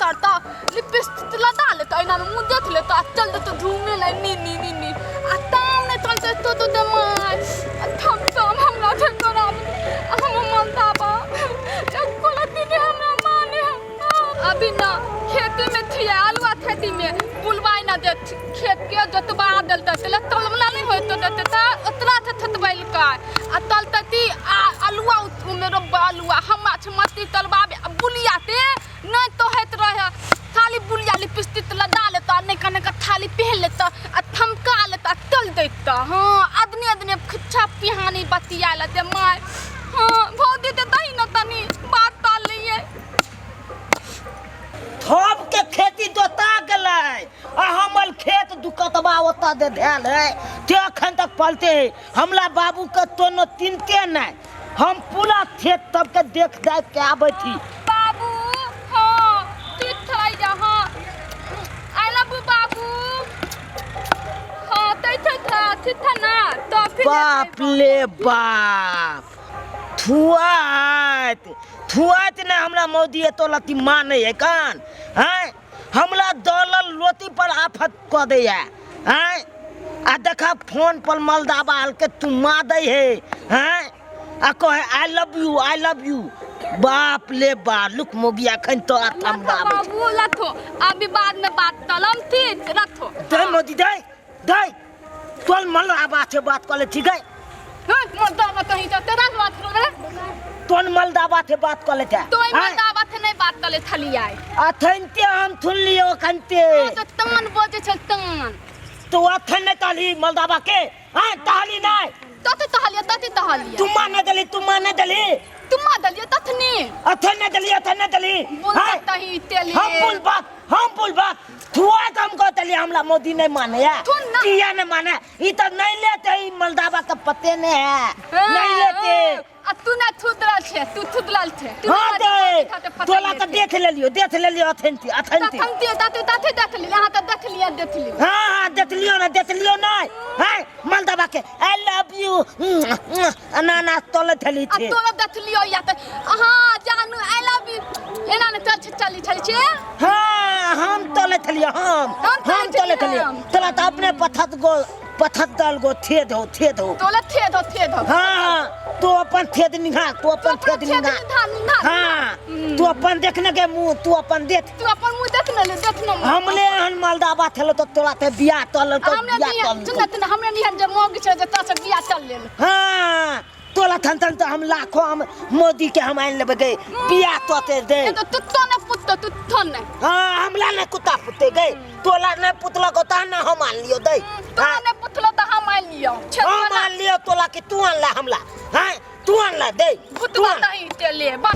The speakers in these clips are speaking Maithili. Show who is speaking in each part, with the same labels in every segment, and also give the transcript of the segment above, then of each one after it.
Speaker 1: तरता लिपस्टिक लगा लेता एना में मुंह देख लेता आ चल देता घूमे ला नी नी नी नी आ ताम नहीं चलते तो तो दमाय आ थम थम हमरा झंझोरा हम मनता बा एको लत्ती नहीं हमरा माने अभी ना खेती में थी आलुआ खेती में पुलवाई ना दे खेत के जोतबा देलता तले तलमला नहीं होत देते त उतना थे थतबैलका आ तलतती आ आलुआ उमे रोपबा आलुआ हम छ मती तलबाबे आ बुलिया ते नहीं तो होत रहे खाली बुलिया लिपस्टिक लगा लेता नहीं कने का थाली पहन लेता आ थमका लेता तल देता। हाँ अदने अदने खिच्चा पिहानी बतिया लेते my. हाँ भौजी ते दही न तनी बात ताल लिए
Speaker 2: थोप के खेती जोता गेलै आ हमर खेत दुकतबा ओतऽ दे धैल है ते अखन तक पलते है। हमला बाबू के तोनो तिनते नहीं, हम पूरा खेत सबके देख दाख के आबै छी।
Speaker 1: बाबू हाँ ठीक थई जा। हाँ I love you बाबू। हाँ तै थे था ठीक था ना तो फिर
Speaker 2: बाप ले बाप थुआत थुआत ने हमरा मौदी एतो लती माने है कान हैं हमला दलल लोती पर आफत क दे है हैं आ देखा फोन पर मलदाबा हलके तू मा दे है हैं आ कहे I love you I love you. बाप ले बा लुक मोगी अखन तो थम
Speaker 1: लथो बाबू लथो अभी बाद में बात तलम थी रथो
Speaker 2: दे मोदी दे दे तोल मलदाबा से बात कर ले ठीक है।
Speaker 1: हाँ मलदाबा कहीं तो तेरा बात करो रे
Speaker 2: तोन मलदाबा से बात कर ले थे
Speaker 1: तो मलदाबा से नहीं बात कर ले थली आए
Speaker 2: अथनते हम थुन लियो खनते
Speaker 1: तो तन बजे छल तन
Speaker 2: तो अथन नहीं ताली मलदाबा के हां ताली नहीं
Speaker 1: तते तहलिया तते तहलिया
Speaker 2: तू माने दली तू माने दली
Speaker 1: तू मा दलिया तथनी
Speaker 2: अथन नहीं दली अथन नहीं दली
Speaker 1: बोल तही तेली
Speaker 2: हम बोल बात हम बोल बात थुआ तो हमको तली हमला मोदी नहीं माने या किया नहीं माने ई तो नहीं लेते ई मलदाबा का पते नहीं है नहीं लेते।
Speaker 1: आ तू ना थुदरल छे तू थुदलल छे
Speaker 2: हां दे तोला तो देख ले लियो अथनती अथनती
Speaker 1: अथनती ताते ताते देख लियो हां तो देख लियो देख लियो।
Speaker 2: हां हां देख लियो ना देख लियो ना हैं मलदाबा के I love you अनानास तोले थली
Speaker 1: थे आ तोला देख लियो या त हां जानू I love you एना ने चल चली चली छे।
Speaker 2: हां हम तोले थली हम तोले थली तोला तो अपने पथत गो पथत दल गो थे दो थे दो
Speaker 1: तोला थे दो थे दो।
Speaker 2: हां तू अपन थेद निघा तू अपन थेद निघा। हां तू अपन देखने के मुंह तू अपन देख
Speaker 1: तू अपन मुंह देख न ले देख न
Speaker 2: हमले हन मलदाबा थेलो तो तोला ते बियाह तल तो
Speaker 1: बियाह तल सुन न हमरे निहन जे मोग छे जे तो से बियाह तल लेल।
Speaker 2: हां तोला थन थन तो हम लाखों हम मोदी के हम आन लेबे गए बियाह तो ते दे
Speaker 1: तो तू तो न पुत तू तो न।
Speaker 2: हां हमला न कुत्ता पुते गए तोला न पुतला को ता न हम आन लियो दे।
Speaker 1: तोला न पुतलो त हम आन लियो
Speaker 2: हम आन लियो तोला के तू आन ला हमला हां तू आन ला दे
Speaker 1: पुतला नहीं ते ले बा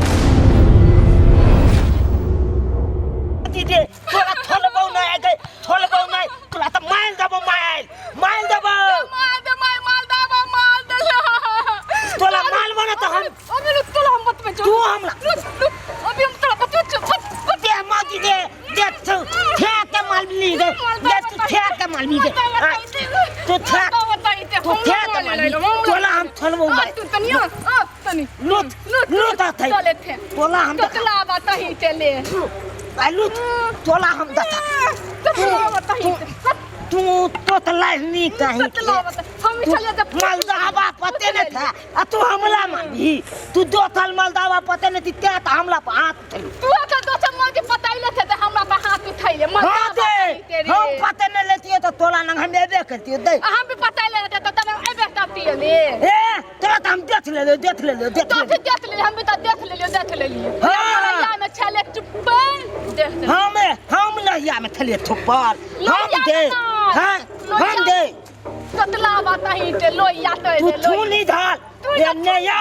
Speaker 2: दीदी तोला थोलबो न आ गए थोलबो न तोला त मार देबो मार मार देबो
Speaker 1: मार दे मार मार देबो मार दे
Speaker 2: तोला मारबो न त हम
Speaker 1: अभी रुक तोला हम बतबे
Speaker 2: तू हमला
Speaker 1: अभी हम तोला बतबे छ
Speaker 2: दे मोदी दे दे तू थे के माल मिली दे दे तू थे के माल मिली दे तू थे तू थे के माल मिली तोला हम थोलबो
Speaker 1: मार तू तनी आ तनी
Speaker 2: लूट लूट आथै
Speaker 1: चले थे
Speaker 2: तोला हम
Speaker 1: तोला बताही चले
Speaker 2: आ लूट तोला हम दथा
Speaker 1: तू
Speaker 2: तू तो त लाजनी कहीं
Speaker 1: हम चले त
Speaker 2: मलदावा पते न था आ तू हमला मानबी तू दोथल मलदावा पते न थी ते त हमला पर हाथ उठैलू
Speaker 1: तू त दोथल मल के पताइले थे त हमरा पर हाथ उठैले
Speaker 2: हां दे हम पते न लेतिए त तोला नंग हम एबे करतिए दे
Speaker 1: हम भी पताइले रहते त तब एबे करतिए ले
Speaker 2: ए तोरा त हम देख ले देख ले देख
Speaker 1: ले देख ले हम भी त देख ले देख ले हां में छले चुप्पल देख
Speaker 2: हम लहिया में छले थुप्पल हम दे हां हम दे
Speaker 1: कतला बताही ते लोहिया ते
Speaker 2: तू थू नहीं धाल ये नया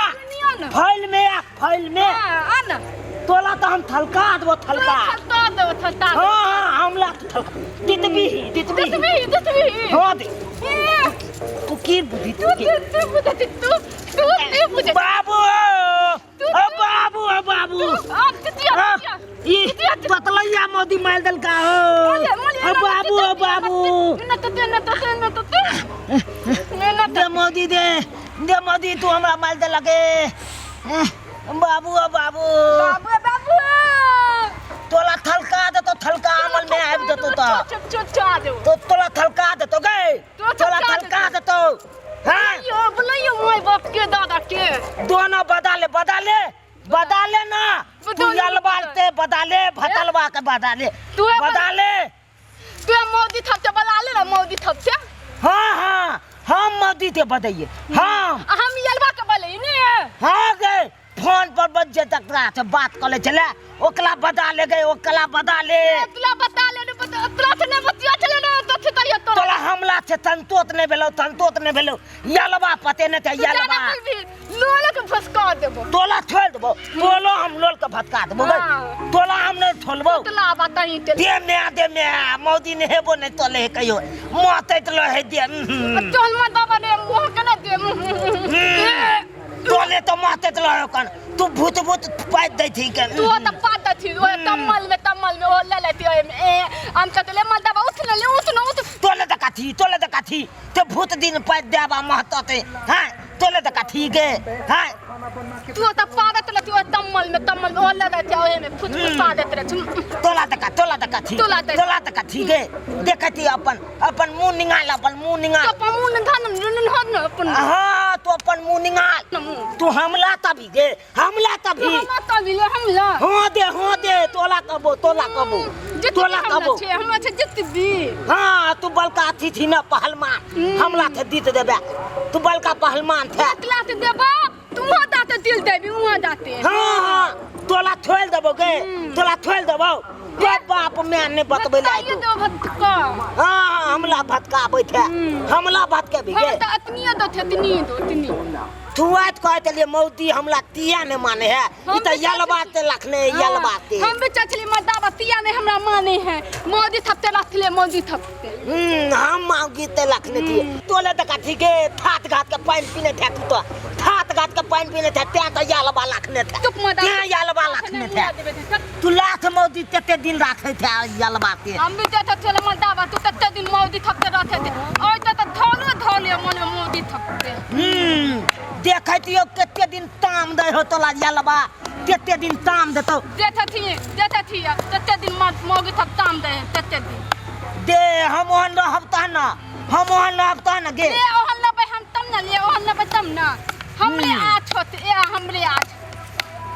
Speaker 2: फाइल में आ फाइल में
Speaker 1: आ ना
Speaker 2: तोला तो हम थलका देबो थलका
Speaker 1: थलका देबो थलका
Speaker 2: हां हां हमला थलका दितबी दितबी
Speaker 1: दितबी दितबी
Speaker 2: हां दे तू की बुद्धि
Speaker 1: तू तू बुद्धि तू तू तू बुद्धि
Speaker 2: बाबू ओ बाबू ओ बाबू
Speaker 1: आ तितिया
Speaker 2: ई पतलैया मोदी मार देलका हो ओ बाबू ओ बाबू
Speaker 1: न त न त न त न
Speaker 2: दे मोदी दे दे मोदी तू हमरा मार देलक बाबू ओ बाबू
Speaker 1: बाबू बाबू
Speaker 2: तोला थलका तो
Speaker 1: चुप चुप चुप देबो।
Speaker 2: तो तोला थलका देतो गे।
Speaker 1: तोरा
Speaker 2: तोला
Speaker 1: थलका
Speaker 2: थलका देतो। हाँ।
Speaker 1: यो बोलैयो my बाप के दादा के।
Speaker 2: दोनों बदा ले, बदा ले, बदा ले ना। तू
Speaker 1: बदा ले,
Speaker 2: यलवा ते बदा ले, भतलवा के बदा ले।
Speaker 1: तू ए
Speaker 2: बदा ले।
Speaker 1: तू ए मौदी थप से बदा ले ना, मौदी थप से।
Speaker 2: हाँ हाँ, हम मौदी ते बदैये। हाँ।
Speaker 1: आ हम यलवा के बलै ने।
Speaker 2: हाँ गे, फोन पर बजे तक रात बात कर ले चले, ओकला बदा ले गए, ओकला बदा ले।
Speaker 1: ओकला बता ले ने, बता तोरा से ने बतिया चले ने, तो से तैयो तोरा।
Speaker 2: तोला हमला से तंतोत ने भेलो, तंतोत ने भेलो। यलवा पते ने थे,
Speaker 1: तू जाने
Speaker 2: यलवा।
Speaker 1: बोलबी, लोल के फसका देबो।
Speaker 2: तोला छोड़ देबो, तोलो हम लोल के भटका देबो गए।
Speaker 1: हाँ।
Speaker 2: तोला हम नहीं छोड़बो।
Speaker 1: तोला बताई ते।
Speaker 2: दे में, दे में, मौदी ने हेबो नहीं तोले कहियो। मौत लो है दे।
Speaker 1: चल मत बाबा ने मुंह के ना दे।
Speaker 2: तोले तो मौत लो है कन। तू भूत भूत पाइप दै थी के।
Speaker 1: तू तो पात थी, ओ तमल में, तमल में ओ ले लेती ओए में। ए हम कहते ले मत बाबा उठ ले, उठ न उठ।
Speaker 2: तोले त कथी, तोले त कथी, ते भूत दिन पाइप देबा महत ते। हां, तोले त कथी गे। हां।
Speaker 1: तू तो पादत रहती ओ तमल में, तमल में ओ ले लेती ओए में, फुट फुट पादत रहती।
Speaker 2: तोला त का, तोला त कथी,
Speaker 1: तोला त-
Speaker 2: तोला त कथी गे। देखती अपन, अपन मुंह निकाल, अपन मुंह निकाल।
Speaker 1: तो अपन मुंह निकाल, निकाल न अपन।
Speaker 2: हां, तू अपन मुंह निकाल।
Speaker 1: मुंह।
Speaker 2: तू हमला तभी गे, हमला तभी।
Speaker 1: हमला तभी ले, हमला।
Speaker 2: हां दे, हां दे, तोला कबो, तोला कबो।
Speaker 1: जितबी
Speaker 2: तोला
Speaker 1: हमला
Speaker 2: कबो।
Speaker 1: छे, हमला छे जितबी।
Speaker 2: हां, तू बलका अथी थी ना पहलवान, हमला थे जीत देबे। तू बलका पहलवान थे।
Speaker 1: तोला ते देबा, तू वहां दाते दिल देबी, वहां दाते।
Speaker 2: हां हां, तोला छोड़ देबो गे, तोला छोड़ देबो। तो बाप मैं ने बतबे लाय
Speaker 1: बताइए
Speaker 2: तू।
Speaker 1: दो भटका।
Speaker 2: हां हां, हमला भटकाबै थे। हमला भटके भी गे।
Speaker 1: हम त अतनी दो थे, अतनी दो, अतनी।
Speaker 2: तू आज कहते लिए मौती हमला तिया ने माने है।
Speaker 1: हम
Speaker 2: ई त
Speaker 1: भी
Speaker 2: यलवा
Speaker 1: चाची-
Speaker 2: ते लखने, यलवा ते।
Speaker 1: हम भी चचली मर्दाबा तिया ने हमरा माने है। मोदी थपते रखले, मोदी थपते।
Speaker 2: हम मांगी ते लखने थी। तोले त कथी के थात घात के पानी पीने थे तू तो। थात घात के पानी पीने थे, त्या त यलवा लखने थे।
Speaker 1: चुप मर्दाबा।
Speaker 2: त्या यलवा लखने थे। तू लाख मौती तेते दिन राखे थे यलवा ते।
Speaker 1: हम भी ते चले मर्दाबा, तू तते दिन मोदी थपते रहते थे। ओय त त धोलो धोले मन में मोदी थपते।
Speaker 2: देखैतियो कते दिन ताम दै हो तोला यलवा, कते दिन ताम देतौ।
Speaker 1: देखथि, देखथि, कते दिन मौगी थप ताम दे, कते दिन।
Speaker 2: दे, हम ओहन रहब तहन ना, हम ओहन रहब तहन ना गे।
Speaker 1: ले ओहन लेबै हम तब ना, ले ओहन लेबै तब ना। हमरे आछ होत, ए हमरे आछ।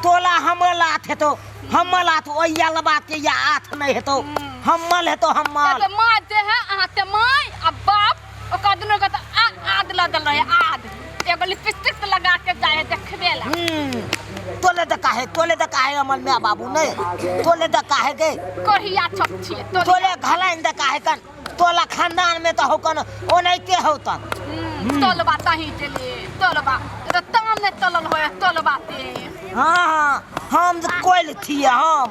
Speaker 2: तोला हमर लाथ हेतौ, हमर लाथ ओइ यलवा के या आथ नहि हेतौ, हमर हेतौ, हमर।
Speaker 1: ते माय दे है, अहाँ ते my आ बाप, ओकर दुनू के त आद लदल रहे, आद। एगो लिपस्टिक लगा के जाय है देखबे ला।
Speaker 2: तोले त काहे, तोले त काहे हमर my बाबू नै, तोले त काहे गे।
Speaker 1: कोहिया छप छिए, तोले।
Speaker 2: तोले घलाइन त काहे कन, तोला खानदान में त हो कन, ओनाहिते हो तन।
Speaker 1: तोलबा ताही के लिए, तोलबा। त ताम नै तोलल होय, तोलबा ते।
Speaker 2: हाँ, हाँ, हम त कोइल छिए, हम।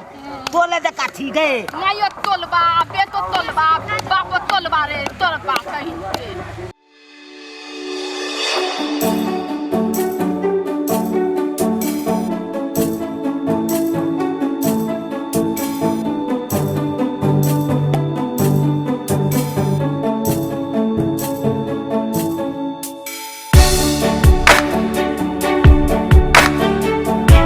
Speaker 2: तोले त काथी गे।
Speaker 1: माइयो तोलबा, बेटो तोलबा, बापो तोलबा रे, तोलबा ताही के।